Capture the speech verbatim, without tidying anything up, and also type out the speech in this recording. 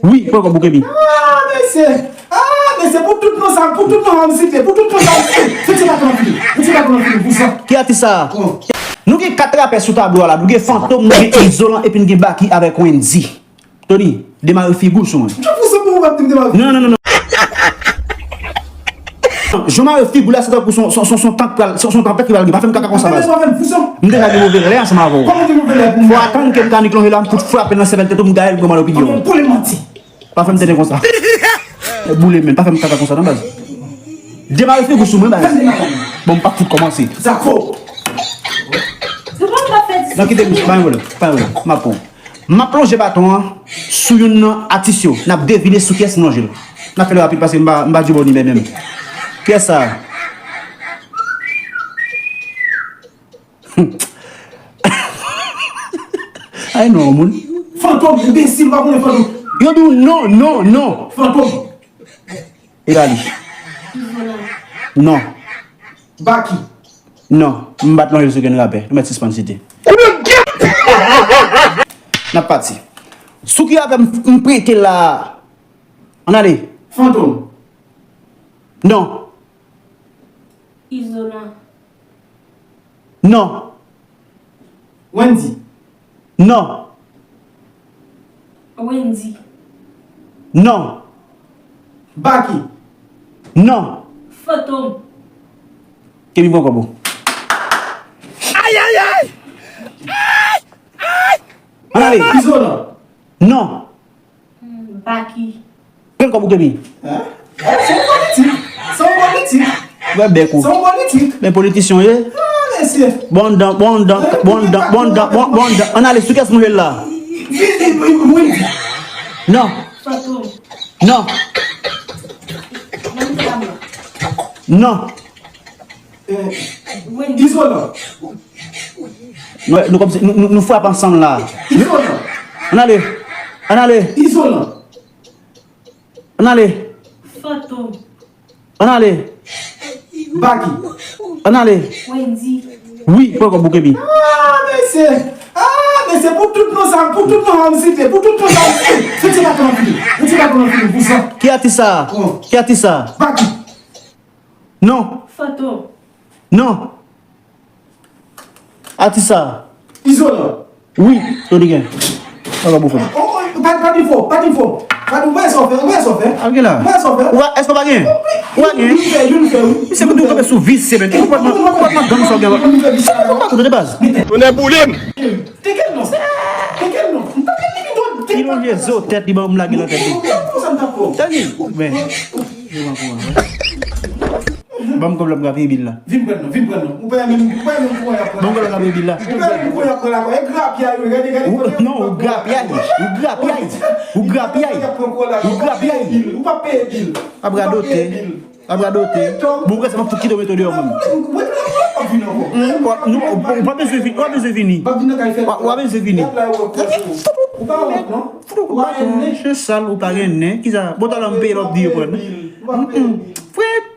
Wi, pran kòb ou, Kemi. Ah, mesye! Ah, mesye, pou tout non sa, pou tout non sa m site, pou tout non sa m site, fè ti patron fini, fè ti patron fini, pou sa. Ki atis sa? Oh. Nou gen kat rapè sou tablo a la, nou gen Fantom, nou gen Izolan, epi nou gen Baky avèk Wendy. Tony, demare figi w sou mwen. Jan pou sa pou w ap di m demare figi? Non, non, non, non. Jan w mare figi w la, se tankou son, son, son, son tank pral, son, son tanpèt ki pral gen. Pa fè m kaka konsa, baz. Mwen menm, fousan. M deja gen move lè ansanm avè w. Kòman w gen move lè pou mwen? Fò w atann ke m ka ni klonje la, m fout frape nan sèvèl tèt ou, m gaye l, m pran mal opinyon. Pou l manti. Pa fè m tenten konsa. Boule men, pa fè m kaka konsa, non, baz. Demare figi w sou mwen, baz. Bon, m pa fout kòmanse. Zako. Non, kite m, pa yon pwoblèm, pa yon pwoblèm. M ap pran. M ap lonje baton an sou youn nan atis yo. N ap devine sou kiyès m lonje l. N ap fè l rapid paske m pa, m pa djibòni menm menm. Kiyès sa? Ay non, moun. Fantom, enbesil, pa konnen Fantom. Yo di w non, non, non. Fantom. E pa li. Non. Baky. Non. M pa t lonje l sou kenn rapè. Nou mèt sispann site. N ap pati. Sou ki rapè m, m prete la? Ann ale. Fantom. Non. Izolan. Non. Wendy. Non. Wendy. Non. Baky. Non. Fantom. Kemi pran kòb ou. Ay, ay, ay! Ay! Ay! Ann ale. Izolan. Non. Hmm, Baky. Pran kòb ou, Kemi. Hein? Eh, se yon politik. Se yon politik. Wè bèk ou. Se yon politik. Men politisyen w ye. Ah, mesye. Bon dan, bon dan, bon dan, bon dan, bon, bon dan. Ann ale, sou kiyès m lonje l la? Vin, vin, vin, vin. Non. Fantom. Non. Ban m kòb la. Non. Eh, Wendy. Izolan. Nou, nou kòmsi, nou, nou, nou frape ansanm la. Izolan. Ann ale. Ann ale. Izolan. Ann ale. Fantom. Ann ale. Baky. Ann ale. Wendy. Wi, pran kòb ou, Kemi. Ah, mesye. Ah, mesye, pou tout non sa, pou tout non sa m site, pou tout non sa m site, fè ti patron fini, fè ti patron fini, pou sa. Ki atis sa? Oh. Ki atis sa? Baky. Non. Fantom. Non. Atis sa. Izolan. Wi, Tony gen. Pa ka bouffon. Oh, oh, pa, pa di fò, pa di fò. Pa di, ou wè sa w fè, ou wè sa w fè. Al gen la. Ou wè sa w fè. Ou wè, èske w pa gen? Ou pa gen? Youn fè, youn fè, wi. Misye konn tou kanpe sou visye, men. Konpòtman, konpòtman gang sa w gen. Konpòtman gang de baz. Tonnè boule m. Te kèl non? Te kèl non? M pa gen li, li bon. Li lonje zo tèt, li ban m lage nan tèt li. Tèl li. Men. Ban m kòb la, m ka peye bil la. Vin pran non, vin pran non. Ou pa menm, ou pa menm kouran y ap pran. Ban m kòb la, m ka peye bil la. Ou pa menm kouran y ap pran la, e grapyay, wi, gade, gade. Ou, non, ou grapyay, ou grapyay, ou grapyay, ou grapyay. Ou pa peye bil. Ap radote, ap radote. Bon, ou prese m ap fout kite w mete w deyò menm. Ou pa bezwen vini, ou pa bezwen vini. Ou pa bezwen vini. Ou pa wont non. Ou pa wont non. Chen sal, ou pa gen nen. Kisa? Bon, talè m peye lòt di yo pran. Frèt.